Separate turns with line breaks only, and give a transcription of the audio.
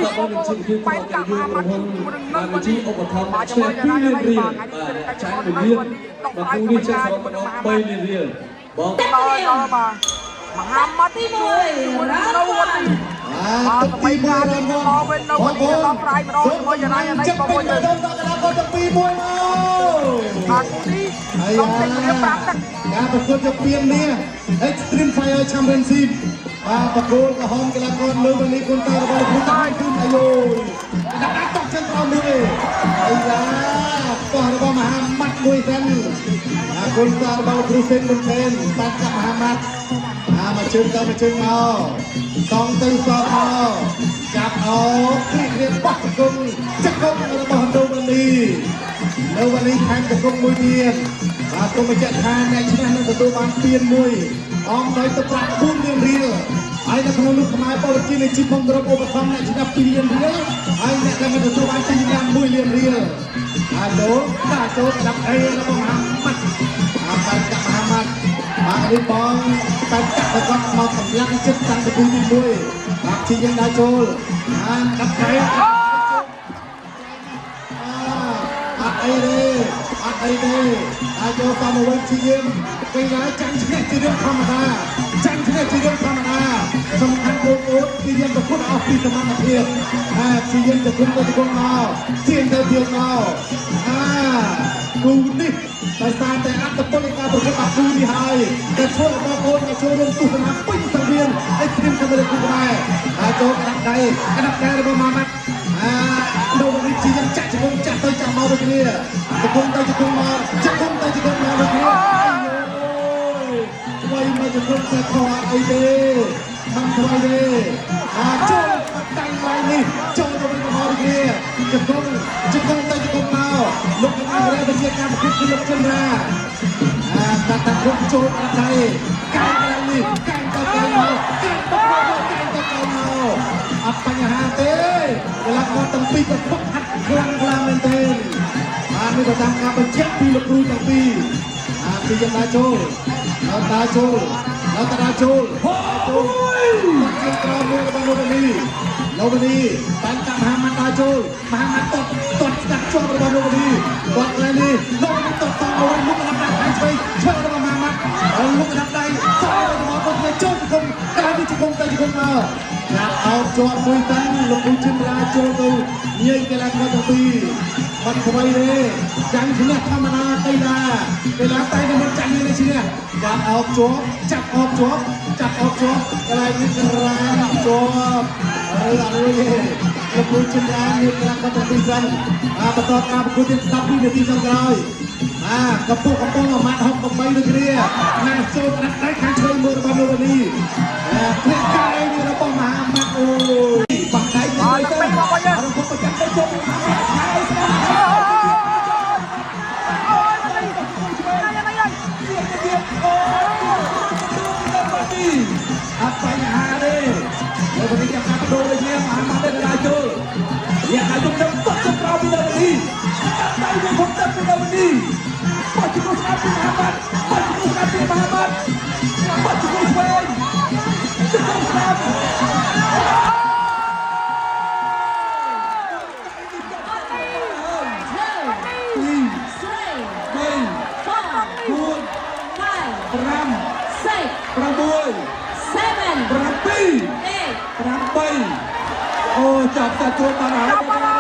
បែនកាមហាម៉ាត់ជាមួយនឹង
បាទ
នៅ
វិជាឧបត្ថម្ភអ្នកឈ្នះ2លានរៀលបាទអ្នកចាញ់1លានបាទគូនេះចាក់សរុបមក3លានរៀលបង
ដល់ដល់បាទមហាម៉ាត់
ទី
ជាមួយ
1
នឹងនៅវត្តនេះ
បាទទឹកទី1រង
មកវិញនៅវត្តនេះដល់ប្រាយម្ដងជាមួយយ៉ាងណាយ៉ាងណា
ចិត្ត
បងប្អូន
ពេញទៅដល់កណ្ដាលគាត់ទាំងពីរមួយមក
បាទគូនេះ
ហើយ
ក្នុងទឹកគ្នា5ទឹក
ការប្រកួតជាពាននេះ Extreme Fire Championship បាទប្រកួតក្រហមកីឡាករលើនេះគុណតារបស់គ្រូតាគឺអាយយដាក់ដាក់តក់ចឹងក្រោមមួយអាយ៉ាកោះរបស់មហាម៉ាត់មួយសិនអាគុណតារបស់គ្រូសេនមុនសេនបាត់กับមហាម៉ាត់អាមកជើងទៅមកជើងមកសងទៅសងមកចាប់អោគ្រីគ្រីបោះជង្គង់ជង្គង់របស់ដូវនីនៅវនីថែមជង្គង់មួយទៀតបាទគុំបញ្ជាក់ថាអ្នកឈ្នះនឹងទទួលបានពានមួយអមដោយទឹកប្រាក់4លានរៀលហើយនៅក្នុងនោះខ្មែរបរិជានៃជីផងក្រុមឧបត្ថម្ភអ្នកឈ្នះ2លានរៀលហើយអ្នកដែលមិនទទួលបានជ័យជំនះ1លានរៀលហើយចូលបាទចូលក្តាប់អីរបស់មហាម៉ាត់អាបាត់កាមហាម៉ាត់បាទនេះបងតែកាក់ប្រកបមកកម្លាំងចិត្តតាំងពីគូទី1បាទជាយើងដើរចូលអាក្តាប់អី អត់អីទេអត់អីទេហើយចូលតាមមកវិញជាយាមកីឡាចាញ់ឈ្នះជារឿងធម្មតាចាញ់ឈ្នះជារឿងធម្មតាសំខាន់បងប្អូនព្យាយាមប្រកួតអស់ពីសមត្ថភាពអាព្យាយាមទៅគុំទៅគុំមកទាញទៅទាញមកអាគូនេះដោយសារតែអត្តពលនៃការប្រកួតបាគូនេះហើយដែលធ្វើឲ្យបងប្អូនមកចូលរួមទស្សនាពេញសង្វៀនអេកស្ទ្រីមកម្រិតគូខ្មែរហើយចូលក្តាប់ដៃក្តាប់ដៃរបស់ម៉ាម៉ាត់អា លោកនេះជាយ៉ាងចាក់ជង្គង់ចាក់ទៅចាក់មកដូចគ្នាជង្គង់ទៅជង្គង់មកជង្គង់ទៅជង្គង់មកដូចគ្នាថ្មីមកជង្គង់តែខុសអត់អីទេមិនថ្មីទេអាចូលតាំងឡៃនេះចូលទៅវិញមកដូចគ្នាជង្គង់ជង្គង់ទៅជង្គង់មកលោកកណ្ដាលវិជាការប្រកួតគឺលោកចិនរាអាតាតាគុំចូលអត់ដែរកែកន្លែងនេះកែទៅកែមកកែទៅមកកែទៅកែមកអត់បញ្ហាទេកីឡាករទាំងពីរក៏ហ្វឹកហាត់ខ្លាំងខ្លាំងមែនទែនបាទនេះក៏តាមការបញ្ជាក់ពីលោកគ្រូទាំងពីរអាពីយ៉ាងណាចូលដល់តាចូលដល់តាចូលចូលជាក្រមមួយរបស់លោកនីលោកនីបានតាមមហាម៉ាត់ដល់ចូលមហាម៉ាត់តតតស្កាត់ជាប់របស់លោកនីគាត់កន្លែងនេះលោកនីតតតមកវិញមុខកណ្ដាលដៃឆ្វេងឆ្វេងរបស់មហាម៉ាត់ហើយមុខកណ្ដាលដៃសល់របស់គាត់ចូលជង្គង់កន្លែងនេះជង្គង់ទៅជង្គង់មកចាប់អោបជាប់មួយតាំងលោកគ្រូជិនរាចូលទៅញែកកីឡាករទាំងពីរបាត់ថ្មីទេចាញ់ឈ្នះធម្មតាកីឡាកីឡាតែតែមិនចាញ់ទេឈ្នះចាប់អោបជាប់ចាប់អោបជាប់ចាប់អោបជាប់កន្លែងនេះក្រាបជាប់ឬអត់រួចទេលោកគ្រូជិនរាញែកកីឡាករទាំងពីរសិនបាទបន្តការប្រកួតទៀត10វិនាទីចុងក្រោយបាទកំពុះកំពុងអាម៉ាត់68ដូចគ្នាណាចូលក្តាប់ដៃខាងឆ្វេងមួយរបស់លោកនីធ្លាក់កាយនេះរបស់មហាម៉ាត់អូយ
បាក់ដៃ
បាទ
ទៅ
ទឹកពេញបងប្អូនយើង
អរគុណប្រចាំទៅជុំមហាម៉ាត់ខែស្ដាប់
អូយនេះនេះនេះ
ទៀតទៀតអូយអត់បញ្ហាទេលោកនេះចាំការបដូរដូចនេះមហាម៉ាត់ទៅដល់ចូលយ៉ាឲ្យទុំទៅតក់ទៅក្រោមពីដល់នេះដៃវាផងទៅពីដល់នេះបាច់ជង្គង់ស្ដាប់ពីមហាម៉ាត់បាច់ជង្គង់ស្ដាប់ពីមហាម៉ាត់បាច់ជង្គង់ឆ្វេងជង្គង់ស្ដាប់
2 3 4 5 6
6
7
7
8
8អូចាប់តែជួនបានហើយ